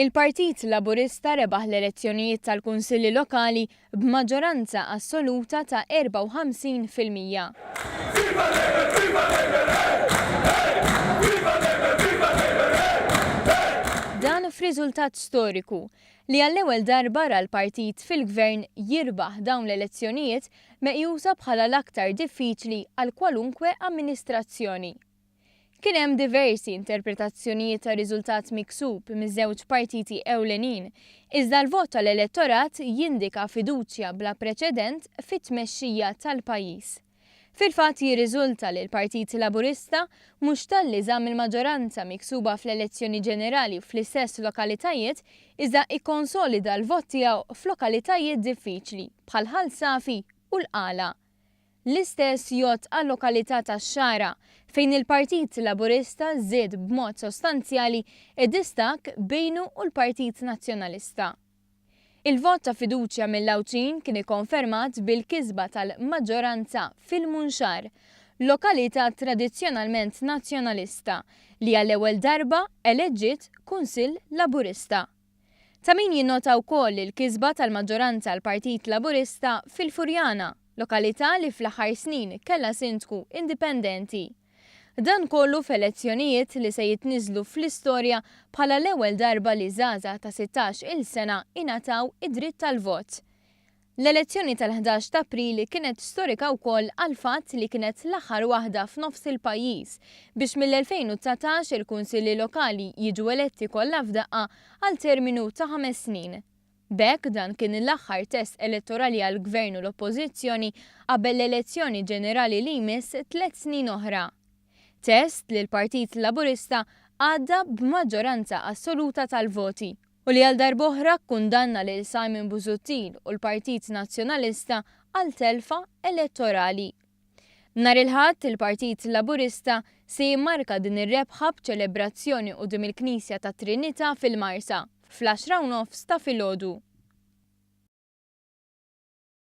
Il-Partit Laburista rebaħ l-elezzjonijiet tal-Kunsilli Lokali b'maġġoranza assoluta ta' 54%. Dan f'riżultat storiku li għall-ewwel darba ra l-partit fil-Gvern jirbaħ dawn l-elezzjonijiet meqjusa bħala l-aktar diffiċli għal kwalunkwe amministrazzjoni. Kien hemm diversi interpretazzjonijiet tar-riżultat miksub miż-żewġ partiti ewlenin, iżda l-vot tal-elettorat jindika fiduċja bla preċedent fit-tmexxija tal-pajjiż. Fil-fatt jirriżulta li l-Partit Laburista mhux talli żamm il-maġġoranza miksuba fl-elezzjoni ġenerali fl-istess lokalitajiet iżda ikkonsolida l-vot tiegħu f'lokalitajiet diffiċli bħal Ħal Safi u l-Qala. L-istess jgħodd għal-lokalità tax-Xagħra, fejn il-Partit Laburista żied b'mod sostanzjali d-distakk bejnu u l-Partit Nazzjonalista. Il-vot ta' fiduċja mill-Għawdxin kien ikkonfermat bil-kisba tal-maġġoranza fil-Munxar, lokalità tradizzjonalment Nazzjonalista li għall-ewwel darba eleġġiet Kunsill Laburista. Ta' min jinnota wkoll il-kisba tal-maġġoranza għall-Partit Laburista fil-Furjana, lokalità li fl-aħħar snin kellha sindku indipendenti. Dan kollu f'elezzjonijiet li se jitniżżlu fl-istorja bħala l-ewwel darba li żgħażagħ ta' 16 il sena ingħataw id-dritt tal-vot. L-elezzjoni tal-11 t'April kienet storika wkoll għall-fatt li kienet l-aħħar waħda f'nofs il-pajjiż biex mill-2019 il-kunsilli lokali jiġu eletti kollha f'daqqa għal terminu ta' ħames snin. B'hekk dan kien l-aħħar test elettorali għall-Gvern u l-Oppożizzjoni qabel l-elezzjoni ġenerali li jmiss tlett snin oħra. Test li l-Partit Laburista għadda b'maġġoranza assoluta tal-voti u li għal darb'oħra kkundanna lil Simon Busuttil u l-Partit Nazzjonalista għal telfa elettorali. Nhar il-Ħadd, il-Partit Laburista se jimmarka din ir-rebħa b'ċelebrazzjoni quddiem il-Knisja tat-Trinità fil-Marsa, fl-għaxra u nofs ta' filgħodu.